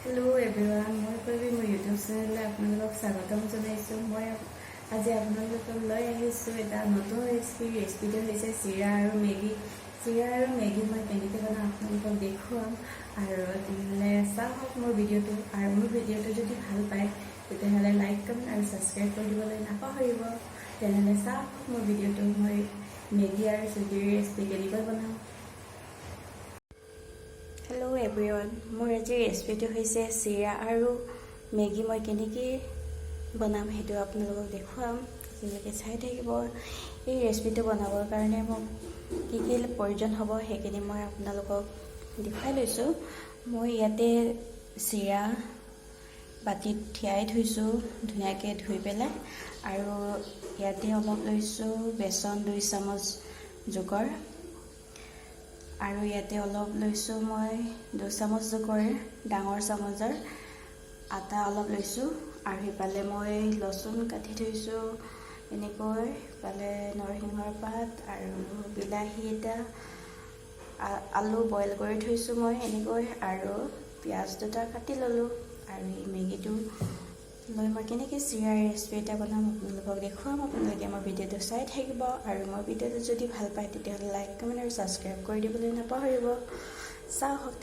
Hello' everyone, মই পল্লৱী, মোৰ YouTube চেনেললৈ আপোনালোকক স্বাগতম জনাইছোঁ। মই আজি আপোনালোকক লৈ আহিছোঁ এটা নতুন ৰেচিপি। ৰেচিপিটো হৈছে চিৰা আৰু মেগী। চিৰা আৰু মেগী মই কেনেকৈ বনাওঁ আপোনালোকক দেখুৱাম আৰু তেনেহ'লে চাওক মোৰ ভিডিঅ'টো। আৰু মোৰ ভিডিঅ'টো যদি ভাল পায়, তেতিয়াহ'লে লাইক, কমেণ্ট আৰু ছাবস্ক্ৰাইব কৰি দিবলৈ নাপাহৰিব। তেনেহ'লে চাওক মোৰ ভিডিঅ'টো, মই মেগী আৰু চুজিৰ ৰেচিপি কেনেকৈ বনাওঁ। হেল্ল' এভৰিৱান, মোৰ আজিৰ ৰেচিপিটো হৈছে চিৰা আৰু মেগী। মই কেনেকৈ বনাম সেইটো আপোনালোকক দেখুৱাম, আপোনালোকে চাই থাকিব। এই ৰেচিপিটো বনাবৰ কাৰণে মোক কি কি প্ৰয়োজন হ'ব, সেইখিনি মই আপোনালোকক দেখুৱাই লৈছোঁ। মই ইয়াতে চিৰা বাতিত তিয়াই থৈছোঁ ধুনীয়াকৈ ধুই পেলাই। আৰু ইয়াতে অলপ লৈছোঁ বেচন 2 চামুচ জোখৰ। আৰু ইয়াতে অলপ লৈছোঁ মই 2 চামুচ জোখৰ ডাঙৰ চামুচৰ আটা অলপ লৈছোঁ। আৰু সিফালে মই লচুন কাটি থৈছোঁ এনেকৈ, ইফালে নৰসিংহৰ পাত আৰু বিলাহী এটা, আলু বইল কৰি থৈছোঁ মই এনেকৈ আৰু পিঁয়াজ দুটা কাটি ল'লোঁ। আৰু এই মেগীটো লৈ মই কেনেকৈ চিৰাৰ ৰেচিপি এটা বনাম আপোনালোকক দেখুৱাম। আপোনালোকে মোৰ ভিডিঅ'টো চাই থাকিব আৰু মোৰ ভিডিঅ'টো যদি ভাল পায়, তেতিয়াহ'লে লাইক, কমেণ্ট আৰু ছাবস্ক্ৰাইব কৰি দিবলৈ নাপাহৰিব। চাওক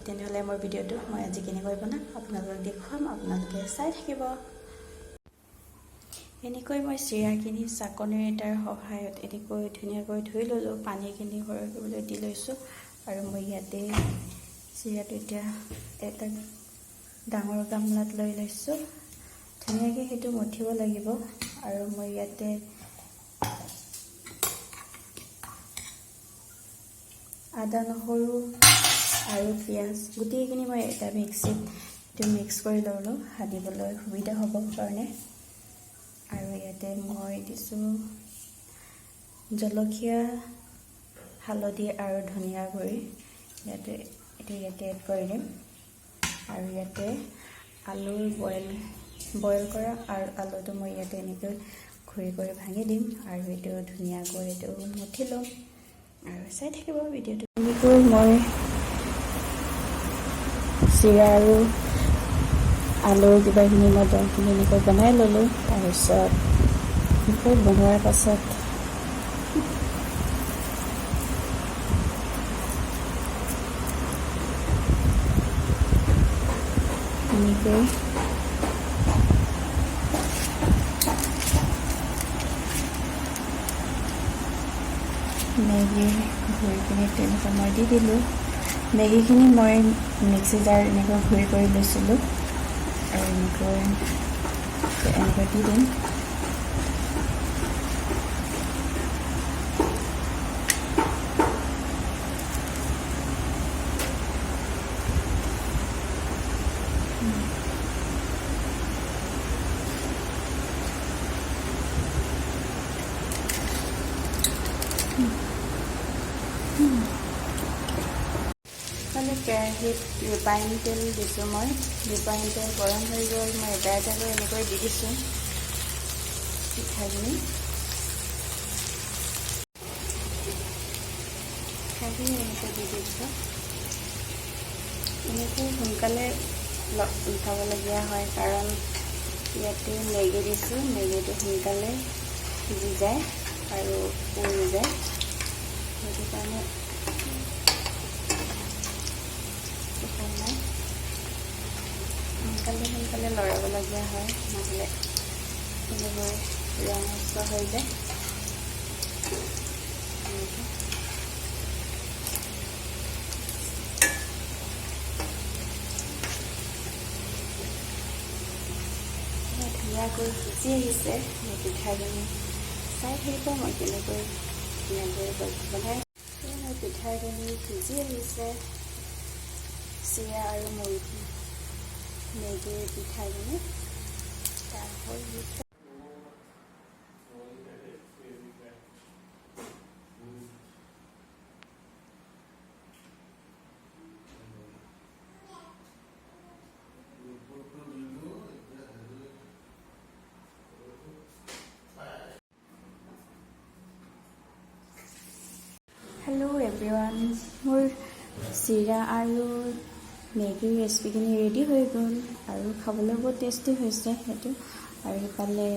তেনেহ'লে মোৰ ভিডিঅ'টো, মই আজি কেনেকৈ বনাম আপোনালোকক দেখুৱাম, আপোনালোকে চাই থাকিব। এনেকৈ মই চিৰাখিনি চাকনিৰ এটাৰ সহায়ত এনেকৈ ধুনীয়াকৈ ধুই ল'লোঁ, পানীখিনি সৰকিবলৈ দি লৈছোঁ। আৰু মই ইয়াতে চিৰাটো এতিয়া এটা ডাঙৰ গামলাত লৈ লৈছোঁ। ধুনীয়াকৈ সেইটো মঠিব লাগিব। আৰু মই ইয়াতে আদা, নহৰু আৰু পিঁয়াজ গোটেইখিনি মই এটা মিক্সিত এইটো মিক্স কৰি ল'লোঁ, সানিবলৈ সুবিধা হ'ব কাৰণে। আৰু ইয়াতে মই দিছোঁ জলকীয়া, হালধি আৰু ধনিয়া গুড়ি। ইয়াতে এইটো ইয়াতে এড কৰি দিম। আৰু ইয়াতে আলুৰ বইল বইল কৰা আৰু আলুটো মই ইয়াতে এনেকৈ গুৰি কৰি ভাঙি দিম আৰু এইটো ধুনীয়াকৈ এইটো মঠি ল'ম। আৰু চাই থাকিব ভিডিঅ'টো। এনেকৈ মই চিৰা আৰু আলুৰ কিবাখিনি মই দমখিনি এনেকৈ বনাই ল'লোঁ। তাৰপিছত এনেকৈ বনোৱাৰ পাছত এনেকৈ মেগীৰ গুড়িখিনি তেনেকৈ মই দি দিলোঁ। মেগীখিনি মই মিক্সি জাৰ এনেকৈ গুড়ি কৰি লৈছিলোঁ আৰু এনেকৈ এনেকৈ দি দিম। মানে কেৰাহীত ৰিফাইন তেল দিছোঁ মই। ৰিফাইন তেল গৰম হৈ গ'ল। মই এটা এটাকৈ এনেকৈ দি দিছোঁ পিঠাখিনি। পিঠাখিনি এনেকৈ দি দিছোঁ। এনেকৈ সোনকালে উঠাবলগীয়া হয়, কাৰণ ইয়াতে মেগী দিছোঁ। মেগীটো সোনকালে সিজি যায় আৰু পুৰি যায়, সেইটো কাৰণে উপায় নাই, সোনকালে সোনকালে লৰাবলগীয়া হয়, নহ'লে এনেকৈ ৰঙচুৱা হৈ যায় এনেকৈ। ধুনীয়াকৈ সিজি আহিছে মোৰ পিঠাখিনি। চাই থাকিব মই কেনেকৈ ধুনীয়াকৈ বনাই। মোৰ পিঠাখিনি সিজি আহিছে, চিৰা আৰু মুড়ি মেগীৰ পিঠাখিনি তাৰ হৈ। হেল্ল' এভৰিৱান, মোৰ চিৰা আৰু মেগীৰ ৰেচিপিখিনি ৰেডি হৈ গ'ল আৰু খাবলৈ বহুত টেষ্টি হৈছে সেইটো। আৰু ইফালে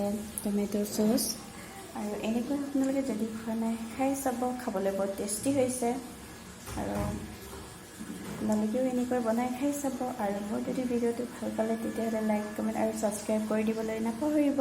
টমেট' চ'চ। আৰু এনেকৈ আপোনালোকে যদি খোৱা নাই, খাই চাব। খাবলৈ বহুত টেষ্টি হৈছে আৰু আপোনালোকেও এনেকৈ বনাই খাই চাব। আৰু মোৰ যদি ভিডিঅ'টো ভাল পালে, তেতিয়াহ'লে লাইক, কমেণ্ট আৰু ছাবস্ক্ৰাইব কৰি দিবলৈ নাপাহৰিব।